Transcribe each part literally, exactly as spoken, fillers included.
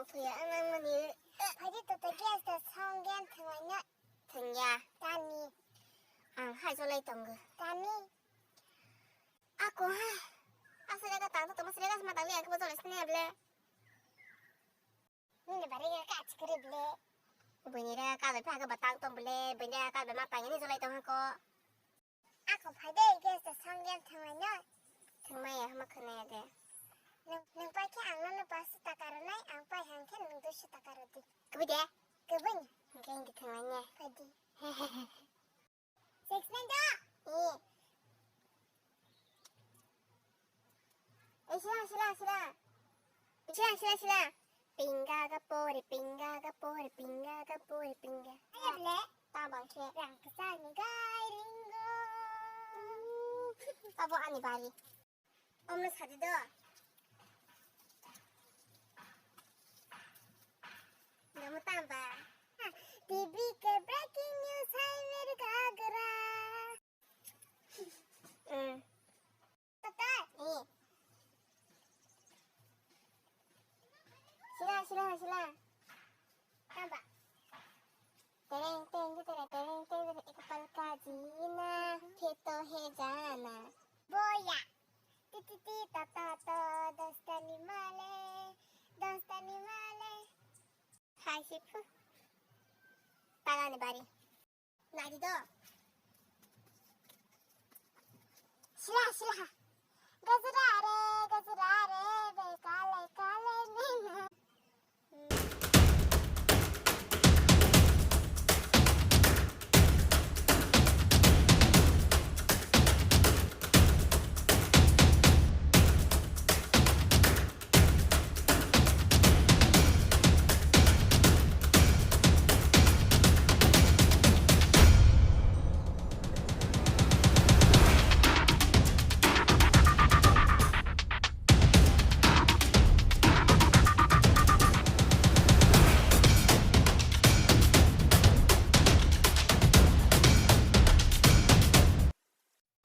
Thuya ang nang mani. Phaidi to to gas da song gen thanglaina. Thangya. Tani. Ang hai jolai tongo. Tani. Ako ha. Asere ka tang to mas re ka ma tang le ang ko jolai sini able. Nini bari ka ka chikri ble. Bini re ka bai pha ka batang tong ble. Bini re ka bai ma tang ni jolai tong ko. Ako phaide gas da song gen thanglaina. Thangmaya hama khana ya de. Nang nang pai khe ang nono paanch taka rwnai, ang pai hang khe nang duiso taka rwdi. Kubui de? Kubui ni. Hingke hindi thanglaina. Phaidi. Six nine da. Eh. Eh, sila, sila, sila. Sila, sila, sila. Pinga ga pore, pinga ga pore, pinga ga pore, pinga. Ayo, ble. Tabang khe. Rang kesani gai ringo. Tabo ani bari. Omno sadi do. Namo tamba. T V ke breaking news hai mere gagra. Hmm. Tata. Eh. Sila, sila, sila. Tamba. Tereng, tereng, tereng, tereng, tereng, tereng, ek pal ka jeena, pheto he jana. Boya. Ti, ti, ti, to, to, to, dostani male, dostani male. Hai, sipu. Palani bari. Nadi do. Sila, sila. Gajra re, gajra re, be kale, kale, nina.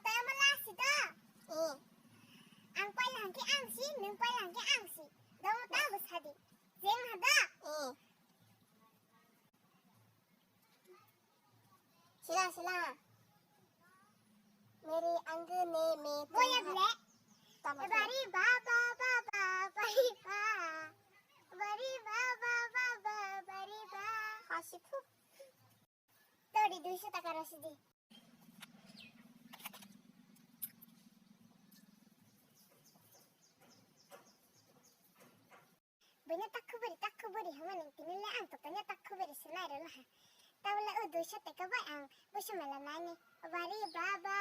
Tamo lasi do? Eh. Ang paila hangke ang si, nung paila hangke ang si. Domo tabo sadi. Jeng hado? Eh. Sila, sila. Mere ang ne me. Boya ble. Tamo. Bari ba ba ba ba bari ba. Bari ba ba ba ba bari ba. Hasi phu. Tori duiso taka rw sidi. Buino takhuburi, takhuburi hwnmani tini le ang totoni takhuburi se nai rw laha. Tabole o duiso taka bai ang buiso mela nai ni. Bari ba ba